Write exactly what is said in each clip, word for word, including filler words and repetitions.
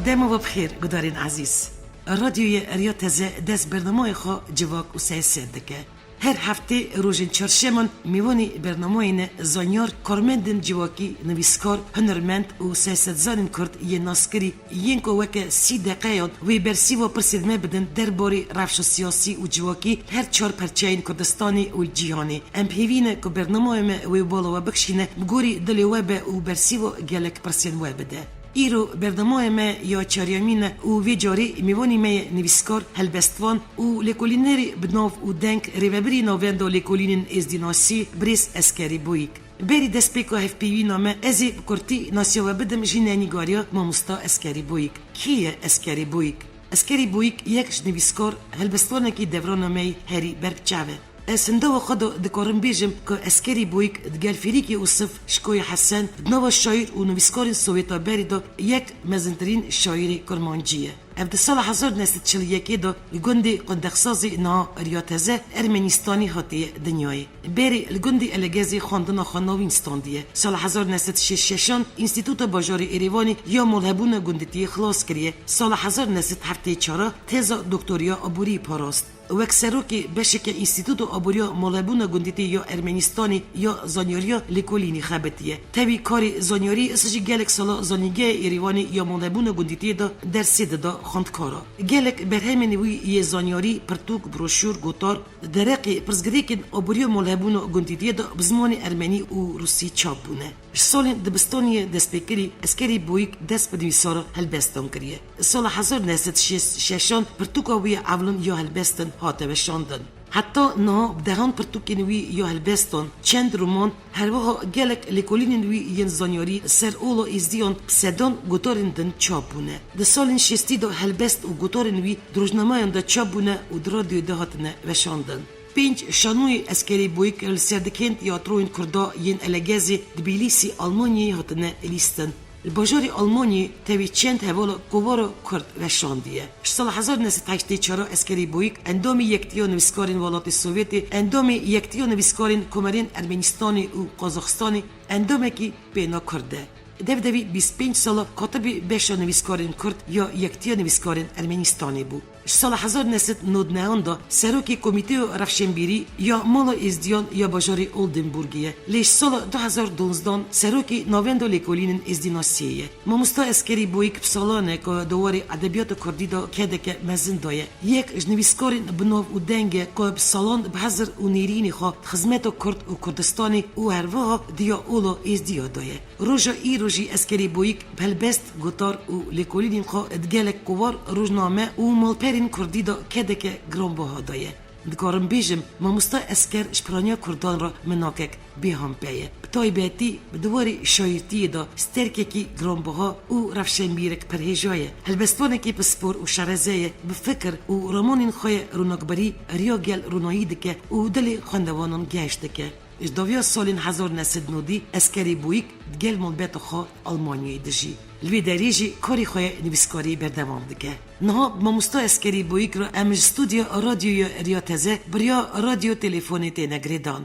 Dema we bi xêr, gudarên ezîz. Radyoyê Riya Teze dest bernameyê xwe Civak û Siyaset dike. Her heftê rojên çarşeman mêvanî bernameyê ne zanyar, karmendên civakî, nivîskar, hunermend û siyasetzanên Kurd yên naskirî yên ku weke sî deqeyan wê bersîva pirsên me bidin derbarê rewşa siyasî û civakî li her çar perçeyên Kurdistanê û cîhanê. Em bi hêvî ne ku bernameyê me wê bala we bikişîne, bi gorî dilê we be û bersîva gelek pirsên we bide. Îro bernameyê me ya çaryemîn e û vê carê mêvanî me ye nivîskar, helbestvan û lêkolînerê bi nav û deng, rêvebirî Navenda Lêkolînên Êzdînasî, birêz Eskerî Boyîk. Berî destpêka hevpeyvîna me, ez ê bi kurtî nasiya we bidim jî nîgariya mamosta Eskerî Boyîk. Kî ye Eskerî Boyîk? Eskerî Boyîk yek ji nivîskar, helbestvanekî devrana me yî herî ber bi çav e. Ez hinda we xwe de dikarim bêjim ku Eskerî Boyîk digel Fêrîkê Ûsif, Şikoyê Hesen, di nava şaîr û nivîskarên Sowêta berê de yek mezintirîn şaîrê kurmancî ye. Ev di sala hezar neh sed çil û yekê de li gundê Qundexsazê, niha Riya Teze, Ermenîstanê hatiye dinyayê. Berê li gundê Elegezê xwendina xwe navîn standiye. Sala hezar neh sed şêst şeşan Înstîtuta Bajarê Êrêvanê ya malhebûna gundîtiyê xilas kiriye. Sala hezar neh sed heftê çar teza doktoriya aborî parast. Wek serokê beşeke Înstîtuta Aboriya Malhebûna Gundîtiyê ya Ermenîstanê ya zanyariya lêkolînî xebitiye. Tevî karê zanyarî, îsal jî gelek sala zanîngehê Êrêvanê ya malhebûna gundîtiyê de dersê dida xwendkara. Gelek berhemên wî yê zanyarî, pirtûk, broşûr, gotar, dereqê pirsgirêkên aboriya malhebûna gundîtiyê de bi zimanê ermenî û rûsî çap bûne. Ji salên dibistaniyê destpêkirî Eskerî Boyîk dest bi nivîsara helbestan kiriye. Sala hezar neh sed şêst şeşan pirtûka wî ya Ewlin ya Helbestin hate weşandin. Heta niha bi dehan pirtûkên wî ya helbestan, çend roman, her wiha gelek lêkolînên wî yên zanyarî ser ola êzdiyan, bi sedan gotarên din çap bûne. Di salên şêstî de helbest û gotarên wî di rojnameyan de çap bûne û di radyoyê de hatine weşandin. Pênc şanoyê Eskerî Boyîk li ser dikên tiyatroyên Kurda yên Elegezê, Dibîlîsî, Almanyayê hatine lîstin. Li bajarê Almanyayê tevî çend hevala kovara Kurd weşandiye. Ji sala hezar neh sed heştê çar Eskerî Boyîk endamê Yektiya Nivîskarên Welatê Sovêtê, endamê Yektiya Nivîskarên Komarên Ermenîstanê û Qazaxistanê, endamekî pêna Kurd e. Dev devî bîst pênc sala katibî beşa nivîskarên Kurd ya Yektiya Nivîskarên Ermenîstanê bû. Ji sala hezar neh sed nod nehan de serokê Komîteya Rewşenbîrî ya Mala Êzdiyan ya bajarê Oldenburgê ye. Lê ji sala du hezar dozdan serokê Navenda Lêkolînên Êzdînasiyê ye. Mamosta Eskerî Boyîk bi salan e ku di warê edebiyata kurdî de kedeke mezin daye. Yek ji nivîskarên bi nav û deng e ku bi salan bi hezir û nêrînê xwe di xizmeta Kurd û Kurdistanê û her wiha di ya ola êzdiya de ye. Roja îro jî Eskerî Boyîk bi helbest, gotar û lêkolînên xwe di gelek kovar, rojname û malperên kurdî de kedeke giranbaha daye. Dikarim bêjim, mamosta Esker ji piraniya kurdan re minakek bêhampe ye. Bi taybetî di warê şaîrtiyê de sterkekî giranbaha û rewşenbîrek pirhêja ye. Helbestvanekî pispor û şereze ye, bi fikir û ramanên xwe ye ronakberî riya gel ronayî dike û dilê xwendevanan geş dike. Ji dawiya salên hezar neh sed nodî Eskerî Boyîk di gel malbeta xwe Almanyayê dijî. Li vê derê jî karê xwe yê nivîskarî berdewam dike. Niha bi mamosta Eskerî Boyîk re em ji stûdya Radyoya Riya Teze bi riya radyo telefonê têne girêdan.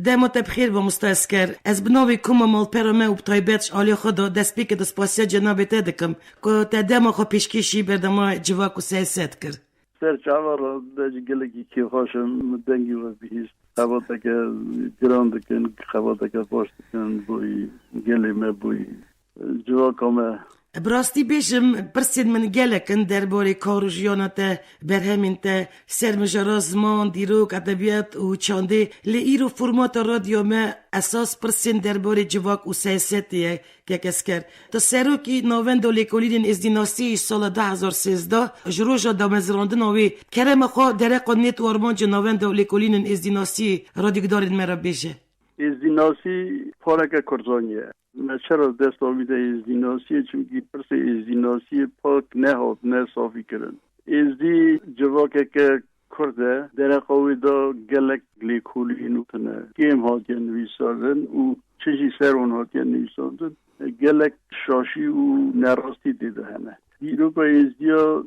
Dema te bi xêr be, mamosta Esker. Ez bi navê koma malpera me û bi taybet ji alîya xwe de destpêkê de spasiya cenabê te dikim ku te dema xwe pêşkêşî bernama Civak û Siyaset kir. Ser çava re de jî gelekî kêfxweş im, min dengê we bihîst. Xebateke giran dikin, xebateke baş dikin bo gelê me, bo civaka me. Bi rastî bêjim, pirsên min gelek in derbarê kar û jiyana te, berhemên te, ser mijara ziman, dîrok, edebiyat û çandê. Lê îro formata radyo me esas pirsên derbarê civak û siyasetê ye, kek Esker. Tu serokî Navenda Lêkolînên Êzdînasiyê ji sala du hezar sêzdeh, ji roja damezrandina wê, kerema xwe dereqa nêt û armanca Navenda Lêkolînên Êzdînasiyê radyogudarên me re bêje. Êzdînasî pareke kurdzanî ye. Me çira dest avî de êzdînasiyê? Çimkî pirsê êzdînasiyê pak nehatine safî kirin. Êzdî civakeke Kurd e, dereqa wê de gelek lêkolîn û tune kêm hatiye nivîsandin û çi jî ser wan hatiye nivîsandin, gelek şaşî û nerastî tê de hene. Dîroka êzdiya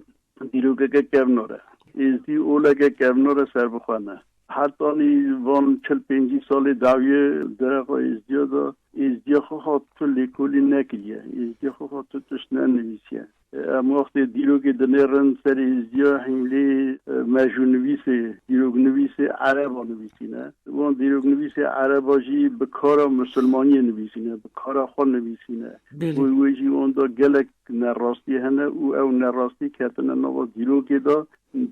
dîrokeke kevnar e. Êzdî oleke kevnar e, serbixwe ne. Hetanî van çil pêncî salê dawiyê dereqa êzdiya de êzdiya xwe hat tu lêkolîn nekiriye. Êzdiya xwe hat tu tişt nenivîsiye. Em wextê dîrokê dinêrin ser êzdiya hîmlê, e, mejûnivîsê, dîroknivîsê ereba nivîsîne. Wan dîroknivîsê ereba jî bi kara misilmaniyê nivîsîne, bi kara xwe nivîsîne. Belê. Wê wê jî wan da gelek nerastî hene û ew nerastî ketine nava dîrokê de,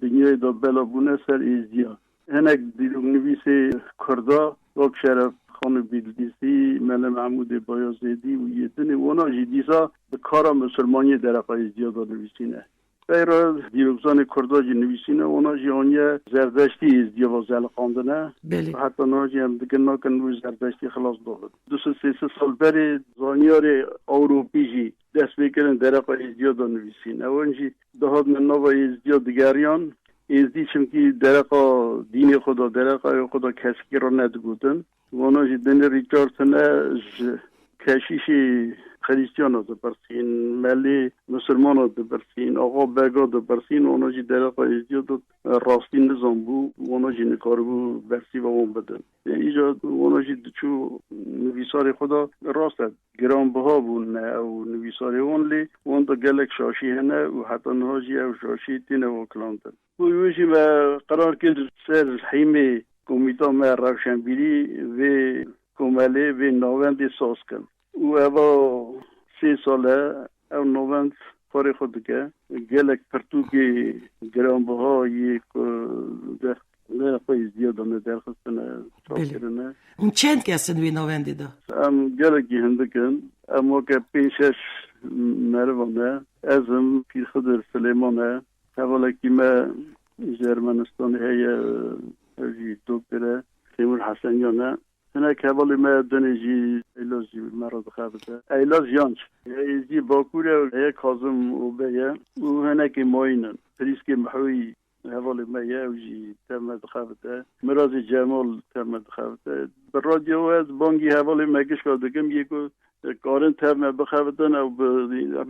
dinyayê de bela bûne ser êzdiya. Hinek dîroknivîsê Kurda, wek Şeref Xanê Bîldîsî, Mele Mehmûdê Bayazêdî û yê dinê, wana jî dîsa bi kara misilmaniyê dereqa êzdiya de nivîsîne. Peyra dîrokzanê Kurda jî nivîsîne, wana jî aniye Zerdeştî êzdiya ve zeliqandine. Belê. Heta niha jî em dikin nakin wê Zerdeştî xilas bibin. Du sed sê sed sal berê zanyarê Ewropî jî dest pê kirin dereqa êzdiya de nivîsîne. Ewan jî dihatine nava êzdiya digeriyan. Êzdî çimkî dereqa dînê xwe de, dereqayê xwe de kesekî re nedigotin. Wana jî dinê Richard tine ji keşîşê Xrîstiyana dipirsîn, melê misilmana dipirsîn, axa bega dipirsîn, wana jî dereqa êzdiya de rastî nizanbû, wana jî nikaribû bersîva wan bidin. Îca wana jî diçû nivîsarê xwe de rast e. Giranbiha bûn ew nivîsarê wan, lê wan de gelek şaşî hene û heta niha jî ew şaşî têne wakilandin. Û wê jî me qerar kir ser hîmê komîta me rewşenbîrî vê komelê, vê navendê saz kin. Û eva sê sal e ew navend karê xwe dike. Gelek pirtûkê giranbiha yê ku de, de xwe êzdiya de me derxistine, çap Belê. kirine. Hûn çend kes in wê navendê de? Em gelekî hindik in. Em weke pênc şeş merivan e. Ez im, Pîr Xidir Silêman e. Hevalekî me ji Ermenistanê heye, ew jî doktor e. Têmur Heseniyan e. Hinek hevalê me dinê jî, Eyla jî me re dixebite. Eyla Jiyanç. Heye Êzdî Bakur e, heye Kazim Obe ye û hinekê mayîn in. Prîskê Mihoyî hevalê me ye, ew jî tev me dixebite. Mirazê Cemal tev me dixebite. Bi radyo ez bangî hevalê me gişka dikim, yê ku karin tev me bixebitin, ew bi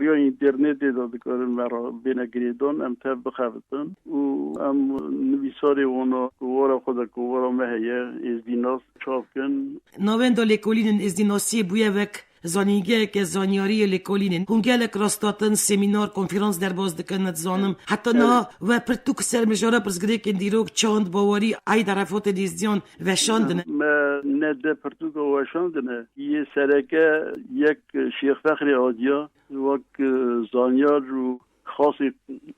riya înternetê de dikarin me re bêne girêdan, em tev bixebitin û em nivîsarê wana kovara xwe de, kovara me heye, êzdînas çap kin. Navenda lêkolînên êzdînasiyê bûye wek zanîngeheke zanyariyê lêkolînên. Hûn gelek rasthatin, semînar, konferans derbas dikin, dizanim. Heta Evet. niha we pirtûk ser mijara pirsgirêkên dîrok, çand, bawerî, eyd, erefatên êzdiyan veşandine. Me ne de pirtûka weşandine. Yê sereke yek Şêx Fexrê Adiya, wek, e, zanyar û xasê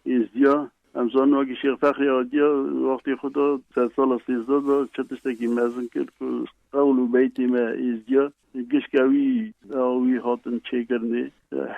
êzdiya. Em zanin wekî Şêx Fexrê Adiya wextê xwe de sedsala sêzdeh de çi tiştekî mezin kir ku qewl û beytê me êzdiya. Gişka wî ew wî hatin çêkirinê.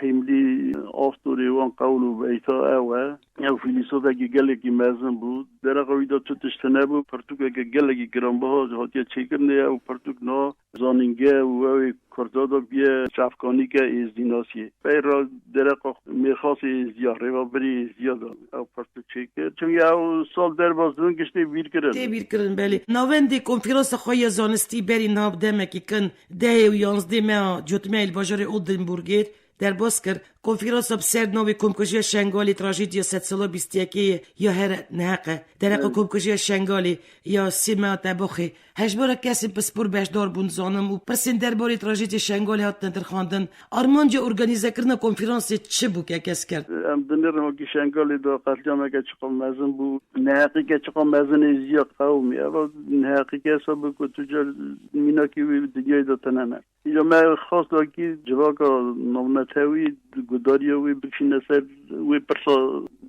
Hîmlî astorê wan qewl û beyta ew e. Ew fîlîsofekî gelekî mezin bû. Dereqa wî de tu tişt tune bû. Pirtûkeke gelekî giranbiha hatiye çêkirinê. Ew pirtûk niha zanînge û ew ê Kurda de biye çavkanîke êzdînasiyê. Peyra dereqa mêrxasê êzdiya, rêvebirê êzdiya de ew pirtûk çêkir. Çimkî ew sal derbas dibin giştê bîr kirin. Tê bîr kirin, belê. Navendê konferansa xwe ya zanistî berî niha bi demekî kin, dehê û yanzdê meha Cotmehê li bajarê Oldenburgê derbas kir. Konferansa bi ser navê Komkujiya Şengalê, Trajediya Sedsala Bîst û Yekê ya here neheq e. Dereqa Evet. Komkujiya Şengalê ya sê meha Teboxê. Hejmara kesên pispor beşdar bûn, zanim, û pirsên derbarê trajediya Şengalê hatine dirxandin. Armanca organîzekirina konferansê çi bû ke kes kerd? Em dinêrin wekî Şengalê de qetlîameke çiqa mezin bû. Neheqîke çiqa mezin êzdiya qewimî. Eva neheqîke hesab bû ku tu car mînakî wî dinyayê de tune ne. Îja me xwest wekî civaka navnetewî, guhdariya wî bikişîne ser wê pirsa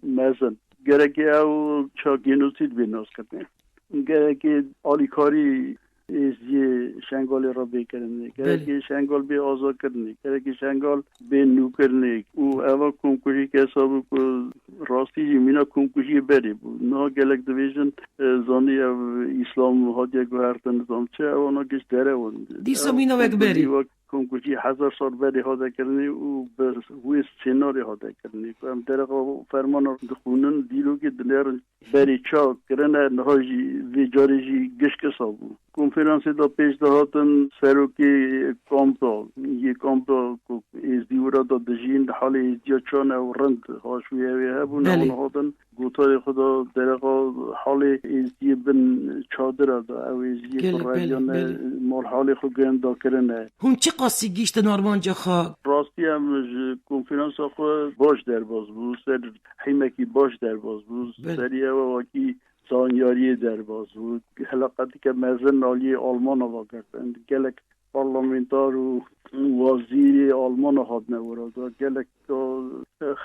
mezin. Gerekê ew ça genosîd bê naskirinê. Gerekê alîkarî êziyê Şengalê re bê kirinê. Gerekê Belê. Şengal bê azadkirinê. Gerekê Şengal bê nûkirinê. Û eva komkujî ke hesabû ku rastî jî mîna komkujiyê berê bû. Niha gelek dibêjin, e, zanî ev Îslam hatiye guhertin, nizam çi, ew ana giş derew in. Dîsa Ew mîna wek komkujî berê. Wek komkujî hezar sal berê hate kirinê û bi wê sênarê hate kirinê. Ku em dereqa fermana dixwînin, dîrokê dinêrin berê ça kirine, niha jî vê carê jî gişk isa bû. Konferansê de pêş de hatin serokê kampa, yê kampa ku êzdî wira de dijîn, halê êzdiya çan ew rind haş wî ew ê hebûn, ew Belê. Hatin gotarê xwe de dereqa halê êzdiyê bin çadira de, ew êzdiyê Gelek, ku belê, reviyane belê. Mal halê xwe gên dakirine. Hûn çi qasî gihîştin armanca xwe? Rastî em ji konferansa xwe baş derbas bû, ser hîmekî baş derbas bû, Belê. Serî ew e wekî zanyariyê derbas bû. Heleqetike mezin aliyê Almana vegertin. Gelek parlamenter û wezîrê Almana hatine wira da. Gelek da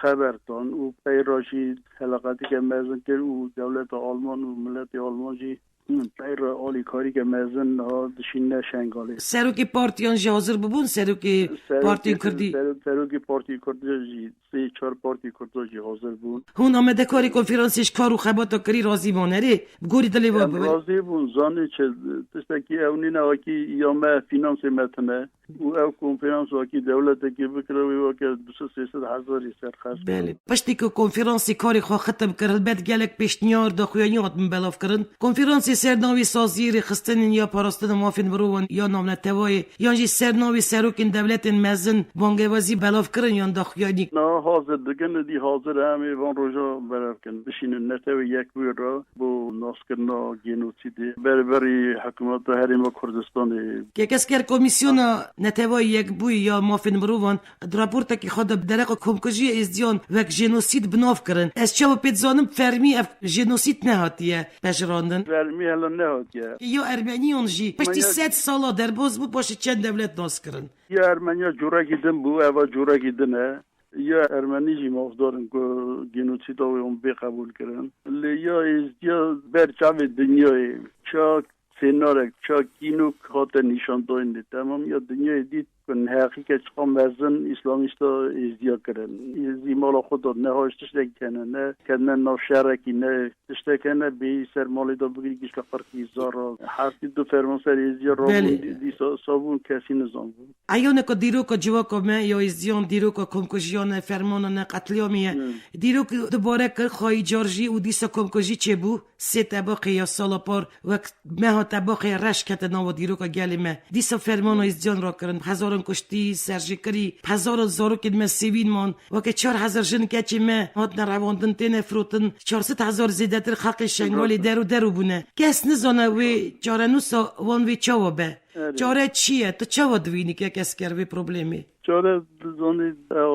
xeber dan û peyra jî heleqetike mezin kir û dewleta Alman û miletê Alman jî, hmm, peyra alîkarîke mezin niha dişîne Şengalê. Serokê partiyan jî hazir bûbûn, serokê Serokê partiyên Kurdî? Sero-, serokê partiyê Kurdî jî, sê çar partiyê Kurda jî hazir bûn. Hûn amadekarê konferansê ji kar û xebata kirî razî man, erê? Bi gorî dilê we Em bibe. Razî bûn, zanî çi, tiştekî ew nîne wekî ya me, fînansê me tune û ew konferans wekî dewletekî bikire wê weke du sed sê sed hezarî ser xerc Belê. Bikire. Piştî ku konferansê karê xwe xitim kir, helbet gelek pêşniyar daxuyanî hatin belav kirin. Konferansê ser navê saziyê rêxistinên ya parastina mafên mirovan ya navnetewayê yan jî ser navê serokên dewletên mezin bangewazî belav kirin yan daxuyanî? Na, hazir dikin, êdî hazir e, em ê van roja belav kin. Bişînin netewê yekbûyî re bo naskirina genocîdê berberî hikûmeta Herêma Kurdistanê. Kek Esker, Komîsyona Netewayê Yekbûyî ya Mafên Mirovan di raportekî xwe de bi dereqa komkujiyê êzdiyan wek jenosîd bi nav kirin. Ez çawa pê dizanim, fermî ev jenosîd nehatiye pejirandin. Fermî hela nehatiye. Ya Ermeniyan jî piştî Ermeniya sed sala derbas bû, paşê çend dewlet nas kirin. Ya Ermeniya curekî din bû, eva curekî din e. Ya Ermenî jî mafdar in ku genocîda wê hûn bê qebûl kirin. Lê ya Êzdiya ber çavê dinyayê ça sênarek, ça kînok hate nîşandayînê. Temamiya dinyayê dît ku neheqîke çiqa mezin îslamîsta Êzdiya kirin. Êzdî mala xwe da nehaş tiştek hene, ne ketine nav şerekî, ne tiştek hene bêyî ser malê de bigirî gişka qirkî zara. Heftî du fermanser Êzdiya rabûn, Belê. Dî-, dîsa sabûn kesî nizanbû. Eyaneka dîroka civaka me ya Êzdiyan dîroka komkujiyan e, fermanan e, qetlîamî ye. Hmm. Dîrok dubare kir, xayî car jî û dîsa komkujî çêbû. Sê tebaqê ya sala par wek meha tebaqê reş kete nava dîroka gelê me. Dîsa fermana Êzdiyan rakirin, hezaran kuştî, serjêkirî, hezaran zarokên me sêvîn man. Weke çar hezar jin keçê me hatine revandin, têne firotin. Çar sed hezar zêdetir xelkê Şengalê der û der û bûne. Kes nizane wê çarenûsa wan wê çawa be. Erê. Çare çi ye? Tu çawa dibînî kek Esker vê problemê? Çare dizanî, ew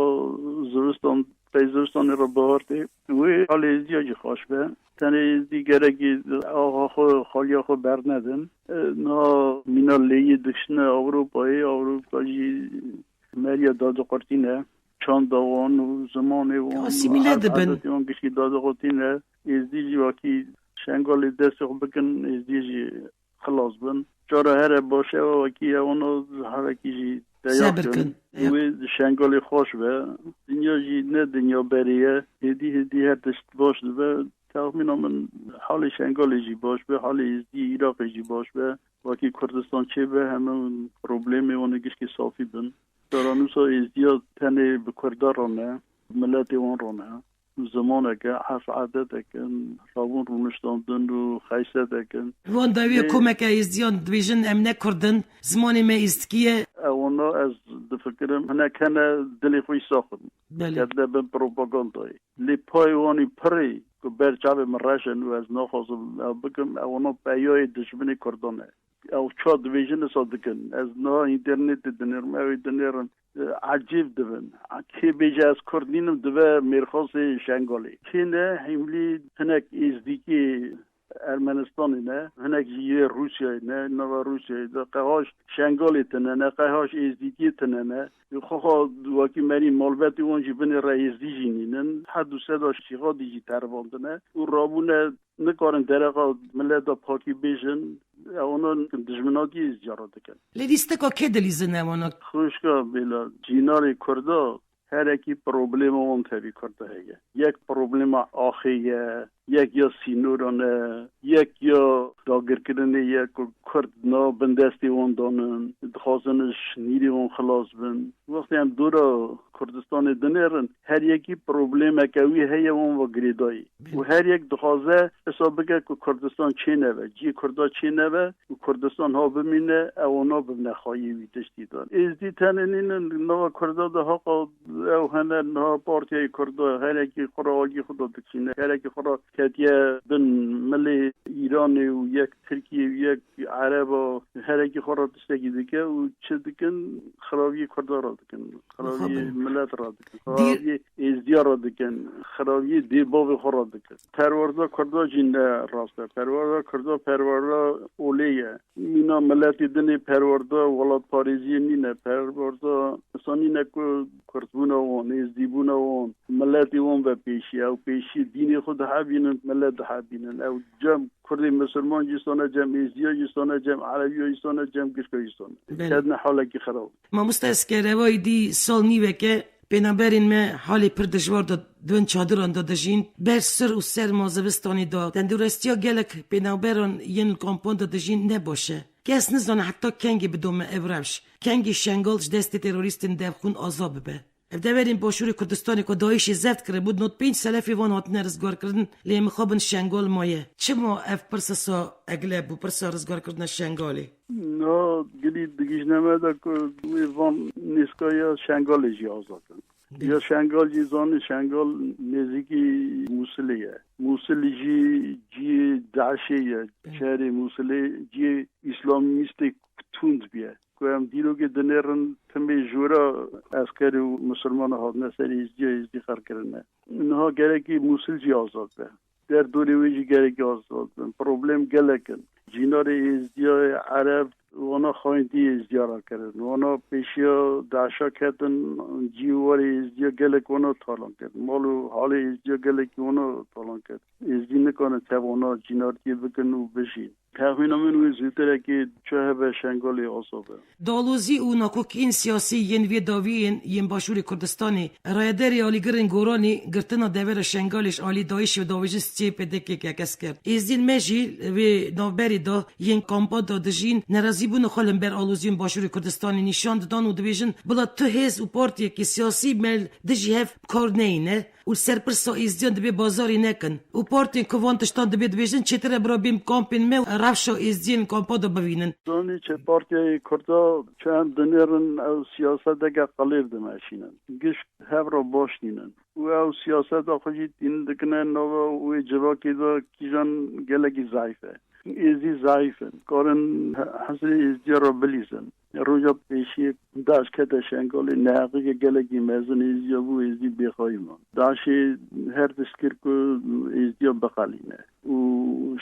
zivistan, pey zivistanê re bahar tê. Wê halê Êzdiya jî xweş be. Tenê Êzdî gerekî axa xwe, xaliya xwe bernedin. E, niha mîna lêyî dikişine Ewropayê, Ewropa jî meriya dadiqurtî ne. Çanda wan û zimanê wan û Asîmîle ed-, dibin. Edetê wan gişkî dadiqurtî ne. Êzdî jî wekî Şengalê destê xwe bikin, Êzdî jî xilas bin. Cara here baş e, wekî ewana herekî jî teyar Sebir kin. Kin. Wê Şengalê xweş be. Dinya jî ne dinya berê ye. Hêdî hêdî her tişt baş dibe. Texmîna min halê Şengalê jî baş be, halê Êzdî Iraqê jî baş be. Wekî Kurdistan çêbe, hemû problemê wan ê gişkê safî bin. Çaranûsa Êzdiya tenê bi Kurda re ne, bi miletê wan re ne. Zimanek e, erf edetek in, rabûn rûniştandin û xeysetek in. Wan dawiya Lê komeke Êzdiyan dibêjin, em ne Kurd in, zimanê me Êzdikî ye. Ewana ez difikirim, hinek hene dilê xwe sax in. Belê. Ketine bin propagandayê. Lê payê wan ê pirê ku ber çavê min reş in û ez naxwazim ew bikim, ewana peyayê dijminê Kurdan e. Ew ça dibêjin, wisa dikin. Ez niha înternetê dinêrim, ew ê dinêrin, e, ecêb dibin. Kê bêje ez Kurd nînim, dibe mêrxasê Şengalê. Kê ne, hîmlî hinek Êzdîkê Ermenistanê ne, hinek jî yê Rûsyayê ne, nava Rûsyayê de. Qehaş Şengalê tine ne, qehaş Êzdîkê tine ne. Xwexa wekî merî malbetê wan jî binê re Êzdî jî nînin. Hed û seda şîxadî jî teribandine û rabûne nikarin dereqa mileta pakî bêjin, ewana dijminatiyê Êzdiya re dikin. Lê lîstika kê dilîzin ewana? Xwişka Bêla, cînarê Kurda herekî problema wan tevî Kurda heye. Yek problema axê ye, yek ya sînoran e, yek ya dagirkirinê ye ku Kurd na bindestê wan danin, dixwazin ji nîrê wan xilas bin. Wextê em dora Kurdistanê dinêrin, her yekî problemeke wî heye wan ve girêdayî. Û her yek dixwaze hesab bike ku Kurdistan çê nebe, cihê Kurda çê nebe û Kurdistan ha bimîne, ew wana bibine xayê wî tiştî de. Êzdî tenê nînin, nava Kurda de haqa ew hene, niha partiyayê Kurda, herekî xwe re agî xwe de dikişîne, herekî xwe re ketiye bin milê Îranê û yek Tirkiyê û yek Ereba, herekî xwe re tiştekî dike û çi dikin, xiraviyê Kurda re dikin, xiraviyê Mixabin. Milet re dikin, Dî- xiraviyê Êzdiya re dikin, xiraviyê dê bavê xwe re dikin. Perwerda Kurda jî ne rast e. Perwerda Kurda perwerda olê ye. Mîna miletê dinê perwerda welatparêziyê nîne. Perwerda insan nîne ku Kurdbûna wan, Êzdîbûna wan, miletê wan ve pêşî. Ew pêşî dînê xwe dihebînin, milet dihebînin. Ew cem Kurdê Misilman jî sone, cem Êzdiya jî sone, cem Erebiya jî sone, cem gişka jî sone. Belê. Kedine halekî xirab. Mamoste Esker, ev ay dî sal nîveke pênaberên me halê pir dijwar de di bin çadiran de dijîn. Ber sir û serma zivistanê de tendurestiya gelek pênaberan yên li kampan de dijîn ne baş e. Kes nizane heta kengê bidome ev rewş. Kengê Şengal ji destê terorîstên devxwîn azad bibe. Ev deverên Başûrê Kurdistanê ku DAIŞê zeft kiribû, nod pênc selefê wan hatine rizgarkirin, lê mixabin Şengal maye. Çima ev pirsa sa egleb bû, pirsa rizgarkirina Şengalê? Niha gilî digihîjne me de ku wê van nêzîkaya Şengalê jî azad bin. Belê. Ya Şengal jî zanî, Şengal nêzîkî Mûsilê ye. Mûsil jî cihê DAIŞê ye. Belê. Şehrê Mûsilê cihê îslamîstê tund bûye. Ku em dîrokê dinêrin, timê jûra eskerê û misilmana hatine ser Êzdiya, Êzdî xerkirine. Niha gerekî Mûsil jî azad be. Derdorê wê jî gerekî azad bin. Problem gelek in. Cînarê Êzdiya, Ereb, wana xayintî Êzdiya re kirin. Wana pêşiya DAIŞa ketin, cî û warê Êzdiya gelek wana talan kir. Mal û halê Êzdiya gelekî wana talan kir. Êzdî nikarin tev wana cînartiyê bikin û bijîn. Texmîna min wê zûtirekê çi hebe Şengalê azad be. Dalozî û nakokiyên siyasî yên vê dawiyên yên Başûrê Kurdistanê, rayedarê alîgirên Goranî girtina devera Şengalê ji alî DAIŞê û dawêjin stûyê P D K kekes kir. Êzdiyên me jî li vê navberê de yên kampa de dijîn, nerazîbûna xwe li hember aloziyên Başûrê Kurdistanê nîşan didan û dibêjin, bila tu hêz û partiyekî siyasî me dijî hev kar neyne. Û li ser pirsa Êzdiyan dibê bazarî nekin. Û partiyên ku van tiştan dibê dibêjin, çêtir e bira bên kampên me û rewşa Êzdiyên kampa de bivînin. Zanî çi, partiyayê Kurda çi em dinêrin, ew siyaseteke qilêr dimeşînin. Gişk hev re baş nînin. Û ew siyaseta xwe jî tînin dikine nava wê civakê de kîjan gelekî zayîf e. Êzî zayîf in. Karin he-, hezrê Êzdiya re bilîzin. Roja pêşiyê DAIŞ kete Şengalê, neheqiyeke gelekî mezin Êzdiya bû, Êzdî bêxayî man. DAIŞê her tişt kir ku Êzdiya biqelîne û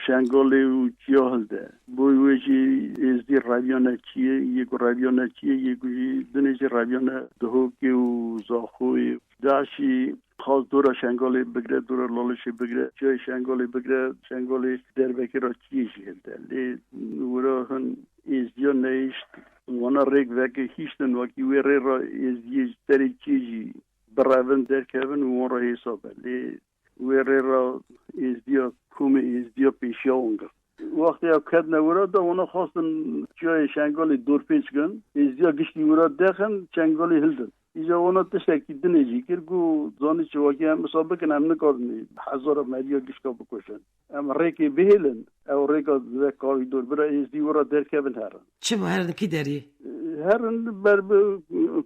Şengalê û çiya hilde. Bo wê jî Êzdî reviyane çiyê, yê ku reviyane çiyê, yê ku jî dinê jî reviyane Duhokê û Zaxoyê. DAIŞî xwest dora Şengalê bigire, dora Lalişê bigire, çiyayê Şengalê bigire, Şengalê derbekê re çiyê jî hilde. Lê wira hin Êzdiya nehişt, wana rêk veke hiştin, wekî wê rê re Êzdiyê ji serê çiyê jî birevin, derkevin û wan re hêsa be. Lê wê rê re Êzdiya, komê Êzdiya pêşiya wan girt. Wextê ew ketine wira de, wana xwestin çiyayê Şengalê dorpêç kin, Êzdiya giştî wira derxin, Şengalê hildin. Îca wana tiştekî dinê jî kir, got, zanî çi, wekî em wisa bikin, em nikarin hezara meriya gişka bikuşin. Em rêkê bihêlin, ew rêka dibe korîdor, bira Êzdî wira derkevin herin. Çima herin kî derê? Herin ber bi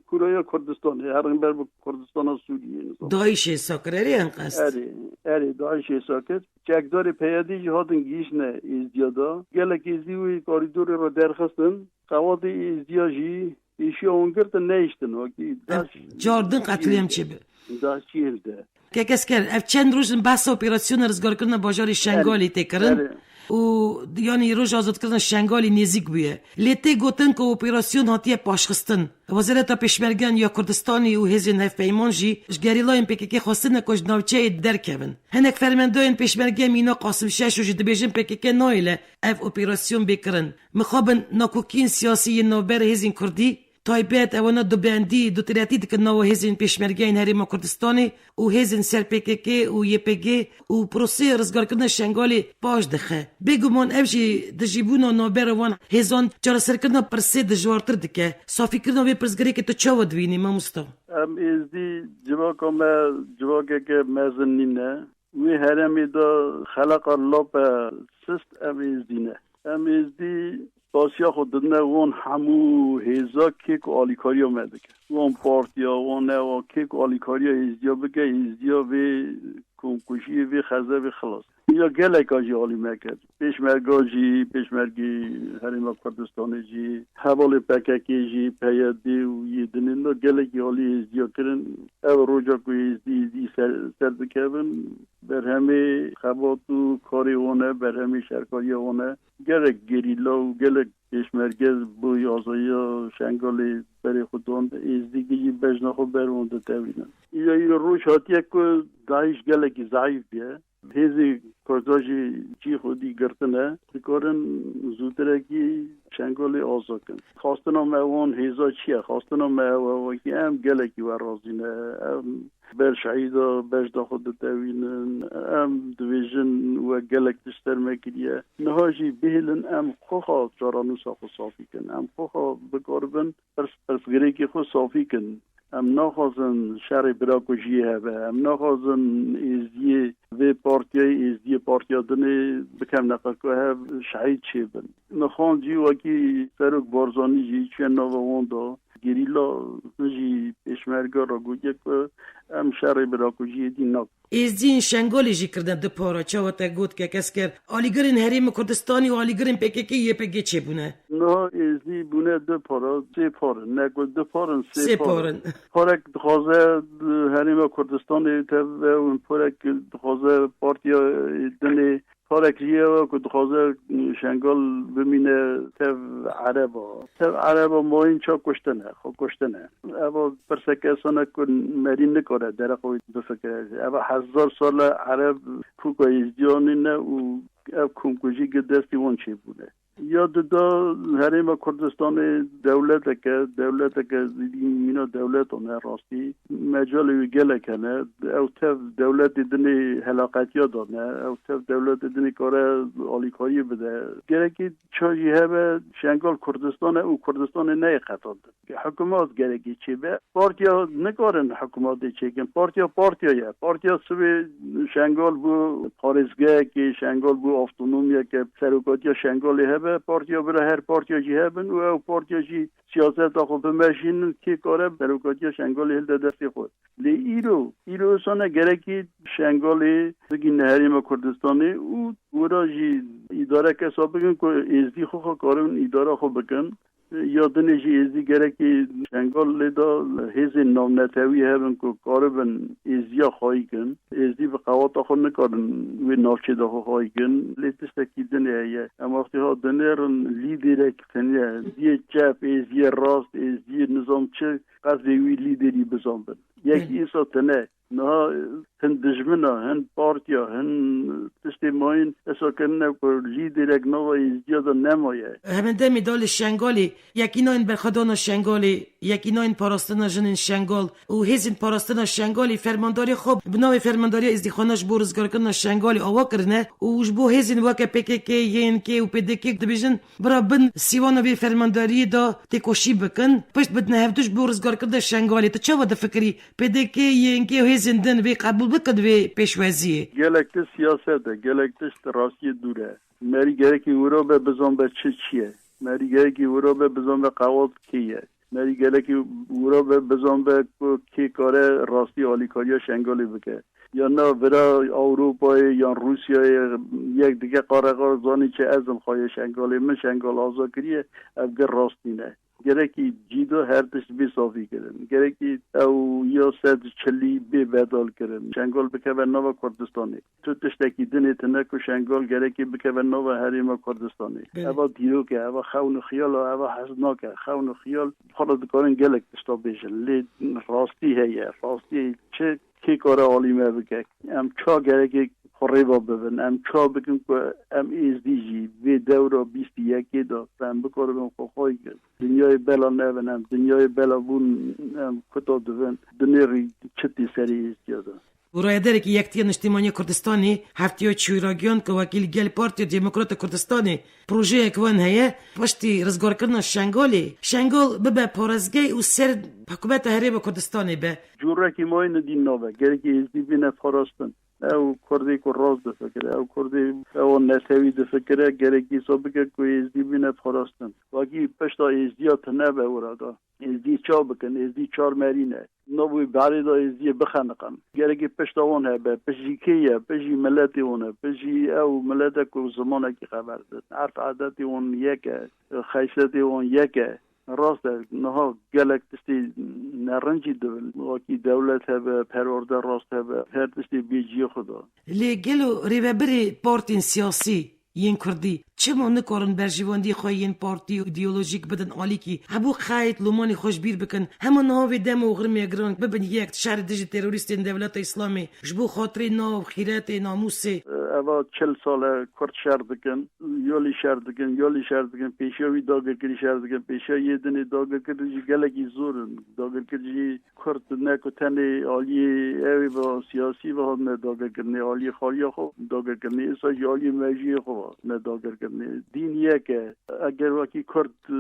Kuraya Kurdistanê, herin ber bi Kurdistana Sûriyê, nizam. DAIŞê hêsa kir, erê en qest? Erê, erê, DAIŞê hêsa kir. Çekdarê P Y D jî hatin gihîştine Êzdiya da. Gelek Êzdî wê korîdorê re derxistin. Qewatê Êzdiya jî pêşiya wan girtin, nehiştin, wekî Ev DAIŞ car din qetlîam çêbe. DAIŞ çiyê hilde. Kek Esker, ev çend roj in behsa operasyona rizgarkirina bajarê Şengalê tê kirin. Erê. Û yanî roja azadkirina Şengalê nêzîk bûye. Lê tê gotin ku operasyon hatiye paşxistin. Wezareta Pêşmergeyan ya Kurdistanê û hêzên hevpeyman jî ji gerîlayên P K K xwestine ku ji navçeyê derkevin. Hinek fermendayên Pêşmerge mîna Qasim Şeşo jî dibêjin P K K nahêle ev operasyon bê kirin. Mixabin nakokiyên siyasî yên navberê hêzên Kurdî taybet, ewana dubendî, dutêletî dikin nava hêzên pêşmergeyên Herêma Kurdistanê û hêzên ser P K K û Y P G û proseyê rizgarkirina Şengalê paş dixe. Bêguman ev jî dijîbûna navbera van hêzan çareserkirina pirsê dijwartir dike. Safîkirina vê pirsgirêkê tu çawa dibînî, mamosta? Em êzdî civaka me civakeke mezin nîne. Wê herêmê de xeleqa lape sist em êzdî ne. Em êzdî pasiya xwe didine wan hemû hêza kê ku alîkariya me dike. Wan partiya, wan newa kê ku alîkariya êzdiya bike, êzdiya vê komkujiyê, vê xezevê xilas. Ya geleka jî alî me kir. Pêşmerga jî, pêşmergê Herêma Kurdistanê jî, hevalê P K K jî, P Y D û yê dinê de gelekî alî êzdiya kirin. Ev roja ku êzdî, êzdî ser, ser dikevin, berhemê xebat û karê wan e, berhemê şerkariya wan e. Gelek gerîla û gelek pêşmerge bo azayiya Şengalê berê xwe dan, êzdî jî bejna xwe ber wan ditewînin. Îro, îro roj hatiye ku DAIŞ gelekî zeîf bûye. Hêzê Kurda jî cî xwedî girtine, dikarin zûtirekî Şengalê aza kin. Xwestina me wan hêza çi ye? Xwestina me ew e, wekî em gelekî we razî ne. Em ber şehîda bejna xwe ditewînin. Em dibêjin we gelek tişt ser me kiriye. Niha jî bihêlin em xwexa çarenûsa xwe safî kin. Em xwexa bikaribin pirs, pirsgirêkê xwe safî kin. Em naxwazin şerê birakujiyê hebe. Em naxwazin êzdiyê vê partiyayê, êzdiyê partiya dinê bikevne qirko hev şehîd çêbin. Nixan jî wekî Serok Barzanî jî çûye nava wan da. Gerîla jî pêşmerge re gotiye ku em şerê birakujiyê dî nakin. Êzdiyên Şengalê jî kirine du para, çawa te got, kek Esker. Alîgirên Herêma Kurdistanê û alîgirên P K K Y P G çêbûne. Niha êzdî bûne du para, sê par in. Ne ku du par in, sê Sê par in. Par in. Parek dixwaze Herêma Kurdistanê teve û parek dixwaze partiya dinê. Parek jî ew e ku dixwaze Şengal bimîne tev Ereba. Tev Ereba mayîn ça kuştine, xwe kuştine. Eva pirseke esane ku merî nikare dereqa wî bifikire. Eva hezar sal e Ereb pûka Êzdiyanê ne û ev komkujî gi destî wan çêbûne. Ya dida Herêma Kurdistanê dewleteke, dewleteke mîna dewletan e rastî. Mecalê wî gelek hene. Ew tev dewletê dinê helaqetiya dane. Ew tev dewletê dinê kare alîkariyê bide. Gerekî ça jî hebe Şengal Kurdistan e û Kurdistanê neyê qetandin. Hikûmet gerekî çêbe. Partiya nikarin hikûmetê çêkin. Partiya partiya ye. Partiya sibê Şengal bû parêzgehekê, Şengal bû avtonomiyeke, serokatiya Şengalê hebe. Partiya bira her partiya jî hebin û ew partiya jî siyaseta xwe bimeşînin, kê kare serokatiya Şengalê hilde destê xwe. Lê îro, îro wisa ne, gerekî Şengalê bigihîne Herêma Kurdistanê û wira jî îdarek hesab bikin ku êzdî xwe xwe karin îdara xwe bikin. Ya dinê jî êzdî gerekî Şengalê de hêzên navnetewî hebin ku karibin êzdiya xwayî kin. Êzdî bi qewata xwe nikarin wê navçê de xwe xwayî kin. Lê tiştekî dinê heye. Em wextê ha dinêrin lîderek tune, êzdiyê çep, êzdiyê rast, êzdiyê nizam çi, qet vê wî lîderî bizanbin. Yekî Belê. îsa tune. Niha hin dijmin e, hin partiya, hin tiştê mayîn, esa kirine ku lîderek nava êzdiya de nemaye. Hemendemê da li Şengalê, yekînayên berxwedana Şengalê, yekînayên parastina jinên Şengal û hêzên parastina Şengalê fermandarê xwe bi navê Fermandariya Êzdîxwana ji bo rizgarkirina Şengalê awa kirine û ji bo hêzên weke P K K, Y N K û P D K dibêjin, bira bin sîwana vê fermandariyê de têkoşî bikin, pişt bidine hevdu ji bo rizgarkirina Şengalê. Tu çawa difikirî? P D K, Y N K û hêzên din vê qebûl bikin vê pêşweziyê? Gelek tişt siyaset e, gelek tişt rastiyê dûr e. Merî gerekî wira be bizanbe çi çi ye. Merî gerekî wira be bizanbe qewat kê ye. Merî gerekî wira be bizanbe ku kê kare rastî alîkariya Şengalê bike. Ya na vira Ewropayê yan Rûsyayê yek dike qareqar zanî çi ez im xwayê Şengalê, min Şengal aza kiriye, ev gi rast nîne. Gerekî cî de her tişt bê safî kirin. Gerekî ew ya sed çilî bê bedal kirin. Şengal bikeve nava Kurdistanê. Tu tiştekî dinê tine ku Şengal gerekî bikeve nava Herêma Kurdistanê. Belê. Eva dîrok e, eva xewn û xiyal e, eva hez nake. Xewn û xiyal xwe re dikarin gelek tişta bêjin. Lê rastî heye. Rastî çi kê kare alî me bike. Em ça gerekê xwe rêva bibin. Em ça bikin ku em êzdî jî vê dewra bîst û yekê de em bikaribin xwe xwayî kirin. Dinyayê bela nebin em, dinyayê bela bûn em kuta dibin, dinêrî çitî serî êzdiya de. Û rayederekî Yektiya Niştimanî ya Kurdistanê heftiya çûyî ragihand ku wekî li gel Partiya Demokrata Kurdistanê projeyek wan heye, piştî rizgarkirina Şengalê, Şengal bibe parêzgeh û ser hikûmeta Herêma Kurdistanê be. Cûrekî mayî ne dîn nabe, gerekî êzdî bîne parastin. Ew kurdê ku rast difikire, ew kurdê ew netewî difikire, gerekî îsa bike ku êzdî bîne parastin. Wekî pişta êzdiya tune be wira da. Êzdî çav bikin, êzdî çar merî ne. Nabûyî berê de êzdiyê bixeniqin. Gerekî pişta wan hebe, pişt jî kê ye, pişt jî miletê wan e, pişt jî ew milete ku zimanekî xeber didin. Erf edetê wan yek e, xeysetê wan yek e. Rast e, niha gelek tiştê nerincî dibin. Wekî dewlet hebe, perwerde rast hebe, her tiştê bê cihê xwe de. Lê gelo rêvebirê partên siyasî yên kurdî çima nikarin berjewendiyê xwe yên partî û îdeolojîk bidin alîkî? Hebû qeyd lomanê xwe ji bîr bikin. Hema niha vê dem û xirmê giran bibin yek, şerê dijî terorîstên Dewleta Îslamê, ji bo xatirê nav, xîretê, namûsê. Eva çil sal e Kurd şer dikin, yolî şer dikin, yolî şer dikin, pêşiya wî dagirkirî şer dikin, pêşiya yê dinê dagirkir jî gelekî zor in. Dagirkir jî Kurd ne ku tenê aliyê ew ê ve siyasî ve hatine dagirkirinê, aliyê xaliya xwe dagirkirinê, êsa jî aliyê mejiyê xwe hatine dagirkirinê. Dîn yek e. Eger wekî Kurd, e,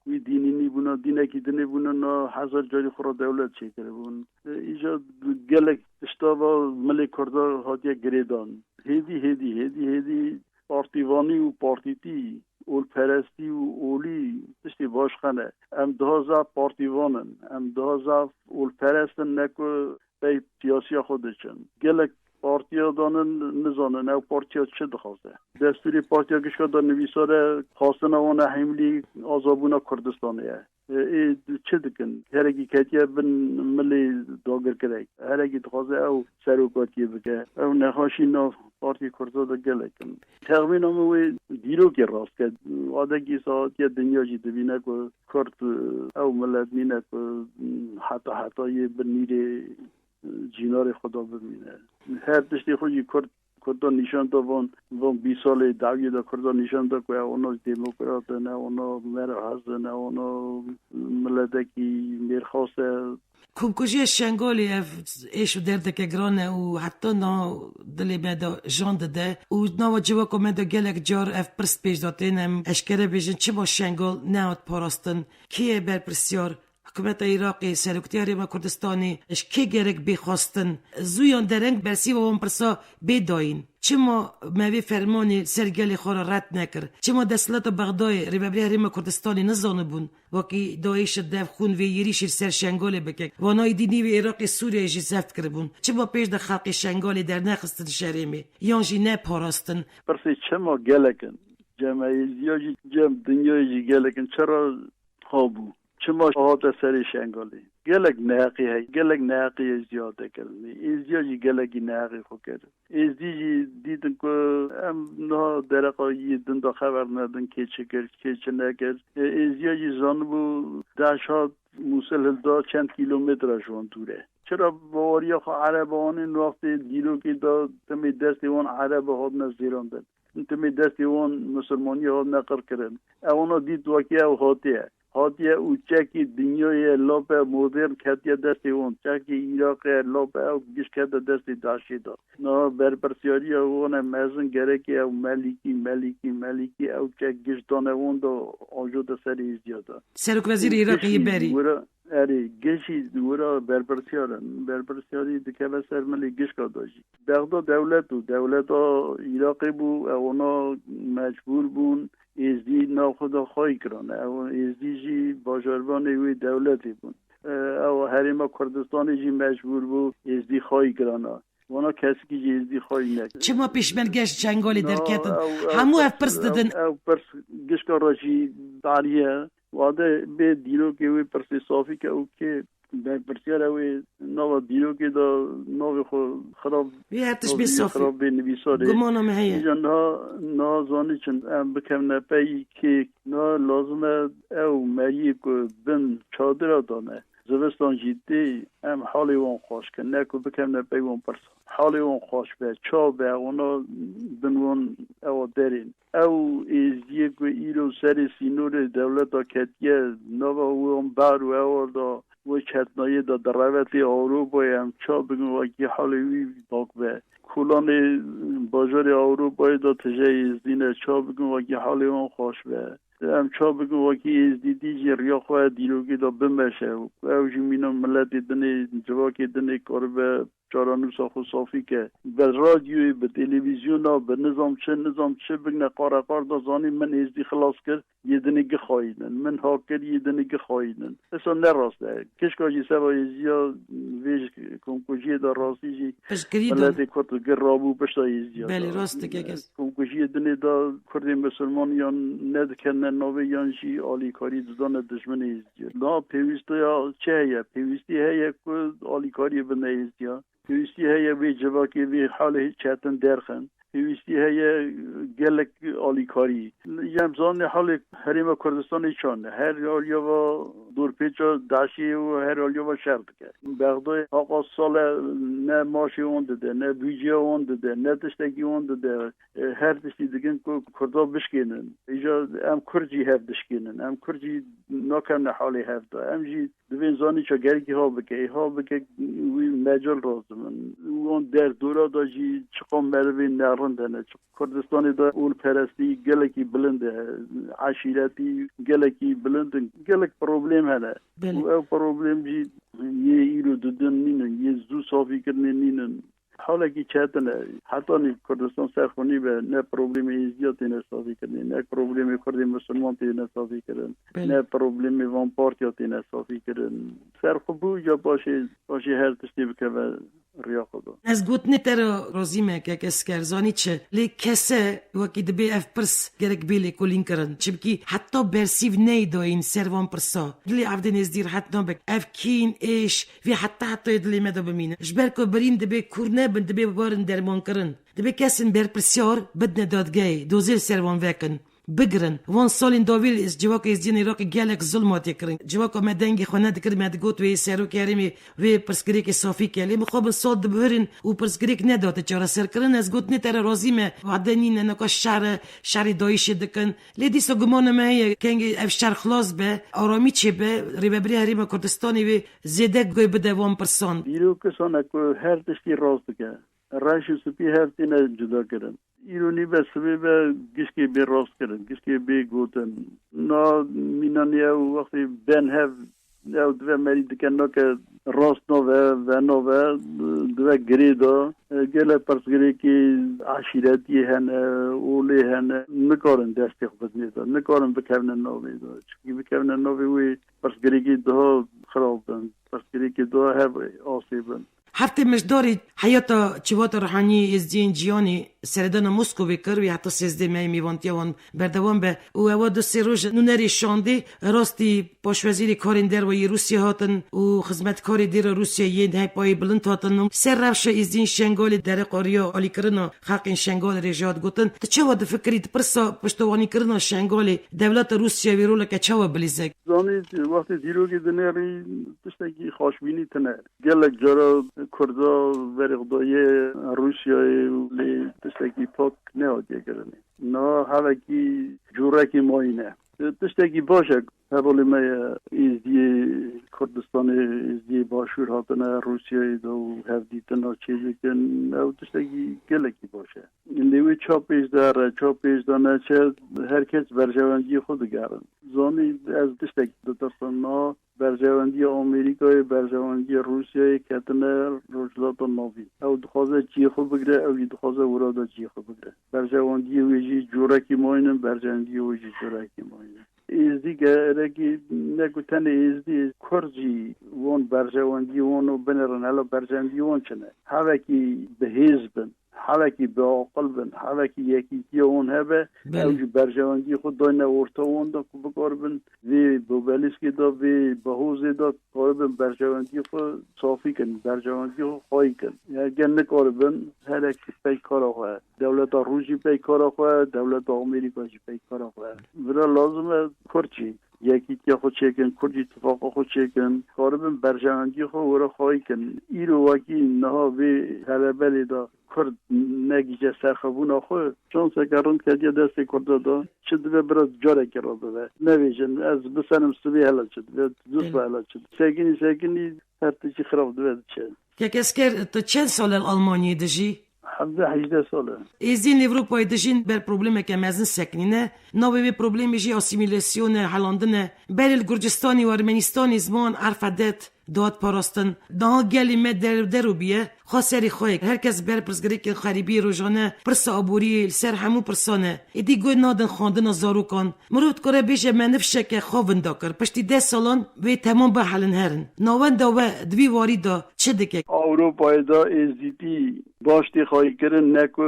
wî dînî nîbûna, dînekî dinê bûna, na hezar carî xwe re dewlet çêkiribûn. E, îca gelek tişta va milê Kurda hatiye girêdan. Hêdî, hêdî, hêdî, hêdî partîvanî û partîtî, olperestî û olî tiştê baş xene. Em daha zaf partîvan in, em daha zaf olperest in, ne ku pey siyasiya xwe diçin. Gelek partiya danin, nizanin ew partiya çi dixwaze. Destûrê partiya gişka de nivîsar e, xwastina wan e hemlî azabûna Kurdistanê ye. Ê çi dikin? Herekî ketiye bin milê dagirkirek. Herekî dixwaze ew serokatiyê bike. Ew nexweşî nav partî Kurda de gelek in. Texmîna min wê dîrokê rast ke. Wadekî sahatiye dinya jî dibîne ku Kurd ew milet nîne ku heta heta yê bi nîrê cînarê xwe de bimîne. Her tiştê xwe jî Kurd, Kurdan nîşan da van, van bîst salê dawiyê de Kurdan nîşan da ku ew ona demokrat in, ew ona merhez in, ew ona miletekî mêrxas e. Komkujiya Şengalê ev êş û derdeke giran e û heta niha dilê me de jan dide û nava civaka me de gelek car ev pirs pêş de tên, em eşkere bêjin, çima Şengal nehat parastin? Kê ye berpirsiyar? Hikûmeta Iraqê, Seroktiya Herêma Kurdistanê, ji kê gerek bê xwestin? Zû yan dereng bersîva wan pirsa bê dayîn. Çima me vê fermanê ser gelê xwe re red nekir? Çima desthilata Bexdayê, Rêveberiya Herêma Kurdistanê nizanibûn, wekî DAIŞ dev xûn vê êrîşî li ser Şengalê bike? Wana êdî nîvê Iraqê, Sûriyeyê jî zeft kiribûn. Çima pêş de xelkê Şengalê dernexistin şerê me? Yan jî neparastin? Pirsê çima gelek in? Cem êzdiya jî, cem dinyayê jî gelek in. Çira habû? Çima hate serê Şengalê? Gelek neheqî heye, gelek neheqî êzdiya hate kirinê. Êzdiya jî gelekî neheqî xwe kir. Êzdî jî dîtin ku em niha dereqa yî din de xeber nedin, kê çi kir, kê çi nekir. Ê, êzdiya jî zanibû DAIŞ hat Mûsil hilda çend kîlometre ji wan dûr e. Çira baweriya xwe Ereba wan ê, wextê dîrokê de timê destê wan Ereba hatine zêrandin. Timê destê wan misilmaniyê hatine qirkirin. Ewana dît wekî ew hatiye. Hatiye û çekî dinyayê lape modern ketiye destê wan. Çekî Iraqê lape ew giş kete destê DAIŞê de. Niha berpirsiyariya wan e mezin, gerekê ew melîkî, melîkî, melîkî ew çek giş dane wan de, ajote serê êzdiya de. Serokwezîrê Iraqê yê berî. Wira, erê, gişî wira berpirsiyar in. Berpirsiyarî dikeve ser milê gişka de jî. Bexda dewlet bû, dewleta Iraqê bû, ew ona mecbûr bûn, Êzdî nav xwe de xwayî kirin. Ew Êzdî jî bajarvanê wê dewletê bûn. E, ew Herêma Kurdistanê jî mecbûr bû Êzdî xwayî kirana. Wana kesikî jî Êzdî xwayî nekir. Çima pêşmerge ji Şengalê derketin? Hemû ev pirs didin. Ew, ew pirs gişka re jî tarî ye. Wade bê dîrokê wê pirsê safî ke û kê Berpirsiyara wê nava dîrokê de navê xwe xirab, Wî her tişt bê navê wî safî. Xirab bê nivîsarê. Gumana me heye. Îca niha, niha zanî çin em bikevne pey kê, niha lazim e ew meriyê ku bin çadira dane. Zivistan jî tê em halê wan xweş kin, ne ku bikevne pey wan pirsa. Halê wan xweş be, çaw be, wana bin wan ewa derên. Ew êzdiyê ku îro serê sînorê dewleta ketiye nava wan bar û ewar da, wê çetnayê de direve tê Ewropayê, em ça bikin wekî halê wî bak be. Kolanê bajarê Ewropayê de tije êzdî ne, ça bikin wekî halê wan xweş be. Em ça bikin wekî êzdî dî jî riya xwe dîrokê de bimeşe. Ew jî mîna miletê dinê, civakê dinê karibe çarenûsa xwe safî ke. Bi radyoyê, bi televîzyona, bi nizam çi, nizam çi bigine qareqar da zanî min êzdî xilas kir, yê dinê gixayînin. Min ha kir, yê dinê gixayînin. Esa ne rast e. Kişka jî seba êzdiya vê ji komkujiyê de rastî jî Piştgirî dan. Miletê Kurd gir rabû pişta êzdiya Belê, da. Rast dike kes. Komkujiyê dinê de Kurdê Misilman yan nedikevne navê yan jî alîkarî didane dijminê êzdiya. Niha pêwîstiya çi heye? Pêwîstî heye ku alîkariyê bidne êzdiya. Pêwîstî heye vê civakê, vê halê çetin derxin. Pêwîstî heye gelek alîkarî. Em zanê halê Herêma Kurdistanê çan e. Her aliya va dorpêça DAIŞê û her aliya va şer dike. Bexdayê haqa sal e ne maaşê wan dide, ne budceya wan dide, ne tiştekî wan dide. E, her tiştî dikin ku Kurda bişkênin. Îca em Kurd jî hev dişkênin. Em Kurd jî nakevne halê hev de. Em jî Divê zanî ça gerekî ha bike. Ê ha bike wî mecal razim in. Wan derdora da jî çiqa merivê nerind hene. Çi-, Kurdistanê de olperestî gelekî bilind e. Eşîretî gelekî bilind in. Gelek problem hene. Belê. Û ew problem jî yê îro didin nînin, yê zû safîkirinê nînin. Halekî çetin e. Hetanî Kurdistan ser xwe nîbe, ne problemê Êzidiya têne safîkirinê, ne problemê Kurdê Misilman têne safîkirin, Belê. ne problemê van partiya têne safîkirin. Ser xwe bû, ya paşê, paşê her tiştê bikeve riya xwe de. Ez gotinê te re razî me, kek Esker, zanî çi? Lê kese wekî dibê ev pirs gerek bê lêkolînkirin. Çimkî heta bersîv neyê dayîn ser van pirsa. Dilê evdê nêzdî rehet nabe. Ev kîn, êş, Vê heta hetayê dilê me de bimîne. Ji ber ku birîn dibê kûr nebin, dibê bibarin dermankirin. Dibê kesên berpirsiyar bidine dadgehê, dozê li ser wan vekin, bigirin. Van salên dawî li civaka Êzidiyên Iraqê gelek zulm hatiye kirin. Civaka me dengê xwe nedikir, me digot wê serokê herêmê wê pirsgirêkê safî ke. Lê mixabin sal dibihirin û pirsgirêk nedate çareserkirin. Ez gotinê te re razî me, wade nîne, naka şer e, şerê DAIŞê dikin. Lê dîsa gumana me heye, kengê ev şer xilas be, aramî çêbe, Rêvebirê Herêma Kurdistanê wê zêde guh bide van pirsan. Dîrokisane ku her tiştî rast dike. Reş û spî hev têne cuda kirin. Îro nîbe sibê be gişkê bê rast kirin, gişkê bê gotin. Na mînanê ew wextê ben hev, ew dive merî dike nake rast nave, ve nave, dive girê de. Gelek pirsgirêkê eşîretiyê hene, olê hene, nikarin destê xwe bidinê de, nikarin bikevine navê de. Çimkî bikevine navê wê pirsgirêkê daha xirab bin, pirsgirêkê daha hev asê bin. Heftê Meşdarê heyata Çivata Ruhaniyê Êzdiyên Cîhanê seredana Moskowê kir, wê heta sêzdeh meyê mêvantiya wan berdewam be û ewa du sê roj nûnerê şandê rastî paşwezîrê karên derve yê Rûsya hatin û xizmetkarê dêra Rûsya yên heypayê bilind hatin û ser rewşa Êzdiyên Şengalê dereqa riya alîkirina xelkên Şengalê re jî hat gotin. Tu çawa difikirî, di pirsa piştewanîkirina Şengalê dewleta Rûsya wê roleke çawa bilîze? Zanî, wextê dîrokê dinêrî tiştekî xweşbînî tine. Gelek cara Kurda verê xwe daye Rûsyayê û lê tiştekî pak nehatiye kirinê. Niha hevekî cûrekî mayîne. Tiştekî baş e. Hevalê me ye Êzdiyê Kurdistanê, Êzdiyê Başûr hatine Rûsyayê de û hevdîtina çêdikin. Ew tiştekî gelekî baş e. Lê wê ça pêş de here, ça pêş de neçe, her kes berjewendiyê xwe digerin. Zanî ez tiştek ditirsim, na berjewendiya Amerîkayê, berjewendiya Rûsyayê ketine Rojhilata Navîn. Ew dixwaze cihê xwe bigire, ew jî dixwaze wira de cihê xwe bigire. Berjewendiyê wê jî cûrekî mayîn in, berjewendiyê wê jî cûrekî mayîn in. Êzdî gerekî ne ku tenê Êzdî, Kurd jî wan berjewendiyê wan û binêrin, hela berjewendiyê wan çi ne? Hevekî bi hêz bin. Hevekî biaqil bin, hevekî yekîtiya wan hebe, Belê. Ew jî berjewendiyê xwe dayne orta wan de ku bikaribin vê bobelîskê de, vê behozê de karibin berjewendiyê xwe safî kin, berjewendiyê xwe xwayî kin. Eger nikaribin, herek pey kara xwe, dewleta Rûs jî pey kara xwe, dewleta Amerîka jî pey kara xwe. Vira lazim e Kurd jî yekîtiya xwe çêkin, Kurd jî tifaqa xwe çêkin, karibin berjewendiyê xwe were xwayî kin. Îro wekî niha vê helebelê de Kurd negihîşe serxwebûna xwe, şanseke rind ketiye destê Kurda de, çi dibe biraz carekê re bibe. Nevêjin, ez biserim sibê hela çi dibe, du sibe hela çi dibe. Sekinî sekinî her tiştî xirab dibe diçe. Kek Esker, tu çend sal e li Almanyayê dijî? Hevdeh hejdeh sal e. Êzdiyên li Ewropayê dijîn ber problemeke mezin sekinîne. Navê vê problemê jî asîmîlasyon e, helandin e. Berê li Gurcistanê û Ermenistanê ziman, erf, edet dihat parastin. Niha gelê me der, der û bîye, xwe serê xwe ye. Her kes ber pirsgirêkên xerîbiyê rojane, pirsa aboriyê li ser hemû pirsan e. Êdî guh nadin xwendina zarokan. Mirov dikare bêje me nifşeke xwe winda kir. Piştî deh salan wê temam bihelin herin. Navenda we di vî warî de çi dike? Ewropayê de êzdîtî baş tê xwayîkirin, ne ku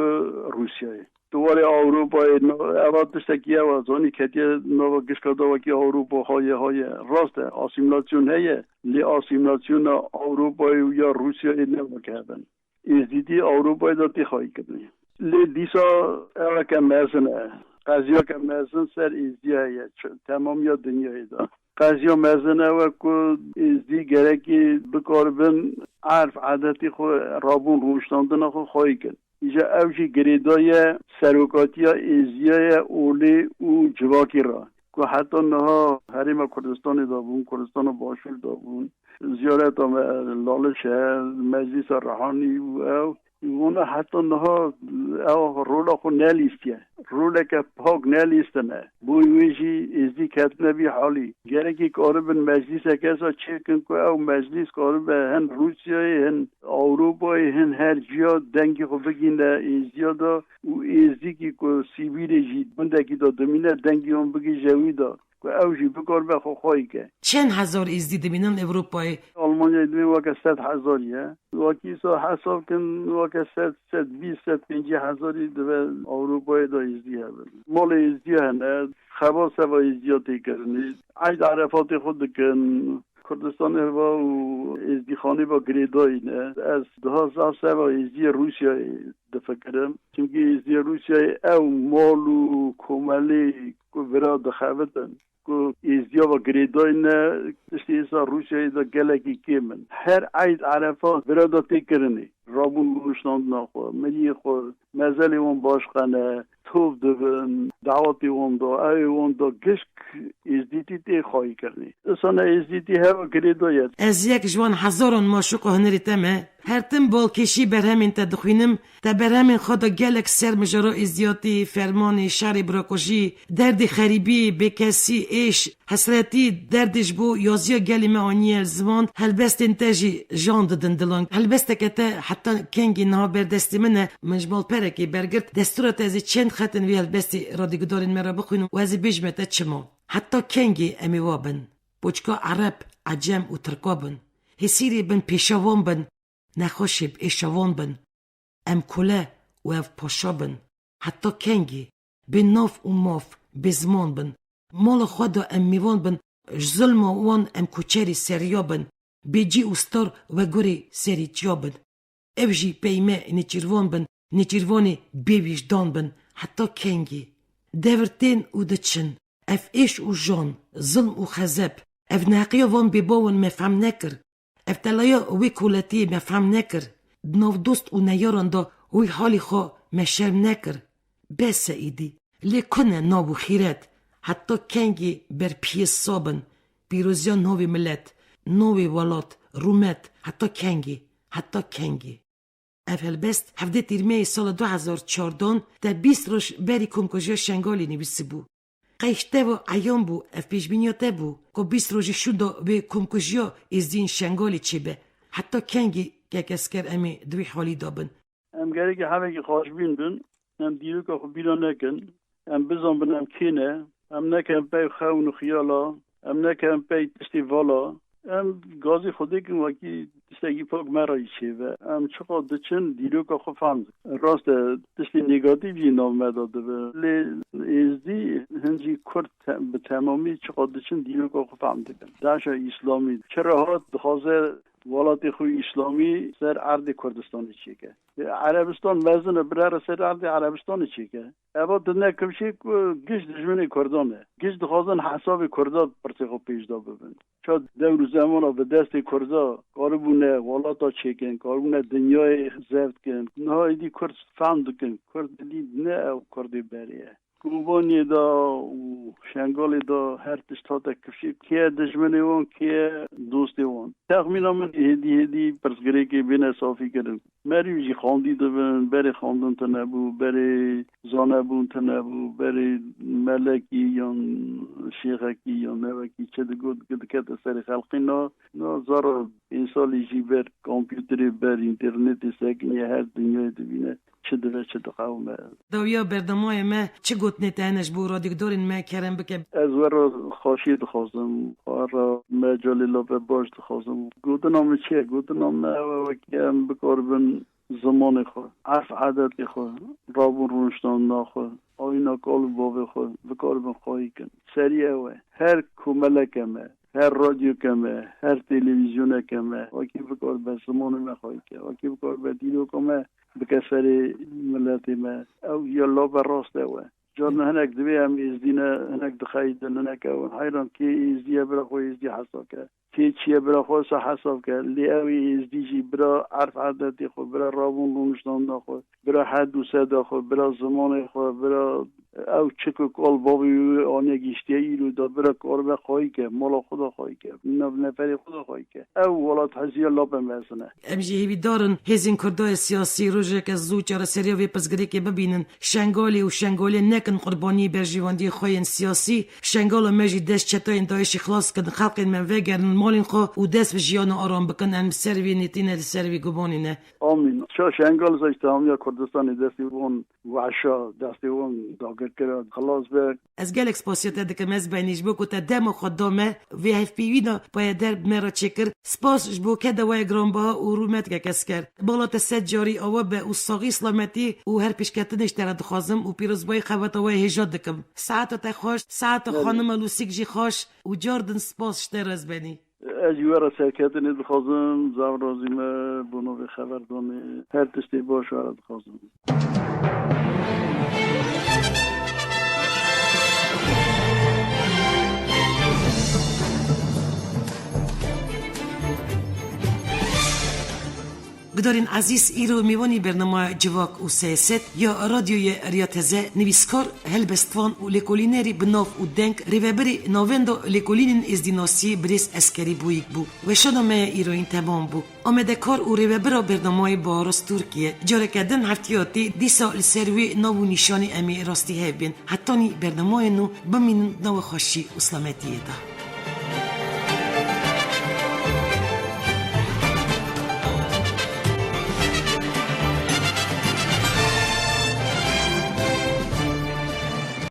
Rûsyayê. Di warê Ewropayê no-, eva tiştekî ew e, zanî ketiye nava gişka da wekî Ewropa haye haye. Rast e, asîmîlasyon heye, lê asîmîlasyona Ewropayê û ya Rûsyayê ne wek hev in. Êzdîtî Ewropayê de tê xwayîkirinê. Lê dîsa eweke mezin e. Qeziyeke mezin ser Êzdiya heye, ç-, temamiya dinyayê de. Qeziya mezin ew e ku Êzdî gerekî bikaribin erf, edetê xwe, rabûn, rûniştandina xwe xwayî kin. Îja ew jî girêdayî serokatiya Êzdiya ye, olê û civakî re. Ku heta niha Herêma Kurdistanê de bûn, Kurdistana Başûr de bûn, ziyareta me Laliş e, Meclîsa Rehanî û ew, wana heta niha ew rola xwe nelîstiye. Roleke pak nelîstine. Bo wê jî Êzdî ketine vî halî. Gerekî karibin meclîseke sa çêkin ku ew meclîs karibe hin Rûsyayê, hin Ewropayê, hin her ciya dengê xwe bigîne Êzdiya de û Êzdîkî ku sîvîlê jî gundekî de dimîne dengê wan bigihîje wî de. Ku ew jî bikaribe xwe xwayî ke. Çend hezar Êzdî dimînin Ewropayê? Almanyayê dimîn weke sed hezarî ye. Wekî sa hesab kin weke sed, sed bîst, sed pêncî hezarî dibe Ewropayê de Êzdî hebin. Malê Êzdiya hene, xeba seva Êzdiya tê kirinê. Eyd Erefatê xwe dikin. Kurdistanê va û Êzdîxanê va girêdayî ne. Ez diha zaf seva Êzdiyê Rûsyayê difikirim. Çimkî Êzdiyê Rûsyayê ew mal û komelê ku vira dixebitin, ku Êzdiya ve girêdayî ne, tiştê êsa Rûsyayê de gelekî kêm in. Her eyd Erefa vira de tê kirinê. Rabûn rûniştandina xwe, miriyê xwe, mezelê wan başqe ne, tov dibin, dawetê wan da, ewê wan da, gişk Êzdîtî tê xwayî kirinê. Isane Êzdîtî heva girêdayî ye. Ez yek ji wan hezaran maşûqa hunerê te me. Her tim balkêşî berhemên te dixwînim. Te berhemên xwe de gelek ser mijara êzdiyatî, fermanê, şerê, birakujî, derdê xerîbî, bêkesî, êş, hesretî, derdê ji bo yaziya gelê me aniye ziman, helbestên te jî jan didin dilan. Helbesteke te heta kengî niha ber destê min e, min ji malperekê bergirt, destûra te ez ê çend xet in vê helbestê radîgudarên me re bixwînim û ez ê bêjime te çima. Heta kengî em ê wa bin? Poçka Ereb, Ecem û Tirka bin. Hêsîrê bin pêşa wan bin. Nexweşê bi êşa wan bin. Em kole û ev paşa bin. Heta kengî? Bê nav û maf, bê ziman bin. Mala xwe de em mêvan bin. Ji zilma wan em koçerê seriya bin. Bê cî û star wegurê serî çiya bin. Ev jî pey me nêçîrvan bin, nêçîrvanê bêwîjdan bin. Heta kengî? Devir tên û diçin. Ev êş û jan, zilm û xezeb, ev neheqiya van bêbawan me fehm nekir. Ev telaya wê koletiyê me fehm nekir. Di nav dost û neyaran de wî halî xwe me şerm nekir. Bes e îdî. Lê ku ne nav û xîret? Heta kengî ber piyê sa bin? Pîroziya navê milet, navê welat, rûmet, heta kengî? Heta kengî? Ev helbest hevdê Tîrmeyê sala du hezar çardan te bîst roj berî komkujiya Şengalê nivîsibû. Qey ji te ve eyan bû, ev pêşbîniya te bû, ku bîst rojî şûnda wê komkujiya êzdiyên Şengalê çêbe? Heta kengî kek Esker em ê di wî halî de bin? Em gerekê hevekî xweşbîn bin, em dîroka xwe bîra nekin, em bizanbin em kê ne, em nekin pey xewn û xiyala, em nekin pey tiştê vala, Em gazî Xwedê kin wekî tiştekî pak me re yî çêbe. Em çiqa diçin dîroka xwe fehm dikin. Rast e, tiştê negatîf jî nav me de dibe. Lê êzdî hin jî Kurd te-, bi temamî çiqa diçin dîroka xwe fehm dikin. DAIŞa Îslamî çi re hat dixwaze welatê xwe Îslamî ser erdê Kurdistanê çêke. Erebistan mezin e, bire re ser erdê Erebistanê çêke. Eva di ne kifşê ku giş dijminê Kurdan e. Giş dixwazin hesabê Kurda pirsê xwe pêş de bibin. Ça dewr û zemana bi destê Kurda karibûne welata çêkin, karibûne dinyayê zeft kin. Niha êdî Kurd fehm dikin. Kurd êdî ne ew Kurdê berê ye. Kobaniyê de û Şengalê de her tişt hate kifşê. Kê ye dijminê wan, kê ye dostê wan? Texmîna min êdî êdî pirsgirêkê bêne safî kirin. Merî jî xandî dibin, berê xandin tune bû, berê zanebûn tune bû, berê melekî yan şêxekî yan newekî çi digot, dikete serê xelqî na, na zara êsalî jî ber kompûterê, ber înternetê sekiniye, her dinyayê dibîne çi dibe, çi diqewime. Dawiya berdemaya me çi gotinê te hene ji bo radyogudarên me kerem bike? Ez we re xweşiyê dixwazim, we re mecalê lape baş dixwazim. Gotina min çi ye? Gotina min ew e, wekî em bikaribin zimanê xwe, erf edetê xwe, rabûn rûniştandina xwe, ayîna kal û bavê xwe bikaribin xwayî kin. Serî ew e. Her komeleke me, her radyoke me, her televîzyoneke me, wekî bikaribe zimanê me xwayî ke, wekî bikaribe dîroka me bike serê miletê me. Ew ya labe rast ew e. Carna hinek divê em êzdî ne, hinek dixeyidin, hinek ew in. Heyran kê êzdî ye bira xwe êzdî hesab ke. Kê çi ye bira xwe wisa hesab ke. Lê ew ê êzdî jî bira erf edetê xwe, bira rabûn rûniştandina xwe, bira hed û seda xwe, bira zimanê xwe, bira ew çik û kal bavê wî aniye gihîştiye îro de bira karibe xwayî ke, mala xwe de xwayî ke, nav neferê xwe de xwayî ke. Ew welatxweziya lape mezin e. Em jî hêvîdar in hêzên Kurda yê siyasî rojeke zû çareseriya vê pirsgirêkê bibînin. Şengalê û Şengalê nekin qurbaniyê berjewendiyê xwe yên siyasî. Şengala me jî dest çeteyên DAIŞê xilas kin, xelkên me vegerin malên xwe û dest bi jiyana aram bikin. Em li ser vê nêtî ne, li ser vê gumanê ne. Amîn. Ça Şengal zî ji temamiya Kurdistanê destê wan weşa, destê wan dagirkira xilas be. Ez gelek spasiya te dikim, ez benî ji bo ku te dema xwe da me, vê hevpeyvîna payeder bi me re çêkir. Spas ji bo keda we ya giranbiha û rûmet kek esker. Bala te sed carî awa be û saxî, silametî û her pêşketinê ji te re dixwazim û pîrozbayî xebata we ya hêja dikim. Saeta te xweş, saeta Belê. Xanima Lûsîk jî xweş û car din spas ji te re ez benî. Ez jî we re serketinê dixwazim, zaf razî me bo navê xeberdanê. Her tiştê baş we re dixwazim. Gudarên ezîz, îro mêvanî bernama Civak û Siyaset ya Radyoyê Riya Teze, nivîskar, helbestvan û lêkolînerî bi nav û deng, rêvebirê Navenda Lêkolînên Êzdînasî birêz Eskerî Bûyîk bû. Weşana me ya îroyîn temam bû. Amadekar û rêvebira bernamayê Baros Tirkiye. Careke din heftiya tê dîsa li ser wê nav û nîşanê em ê rastî hev bên. Hetanî bernamayê nû bimînin di nava xweşî û silametiyê de.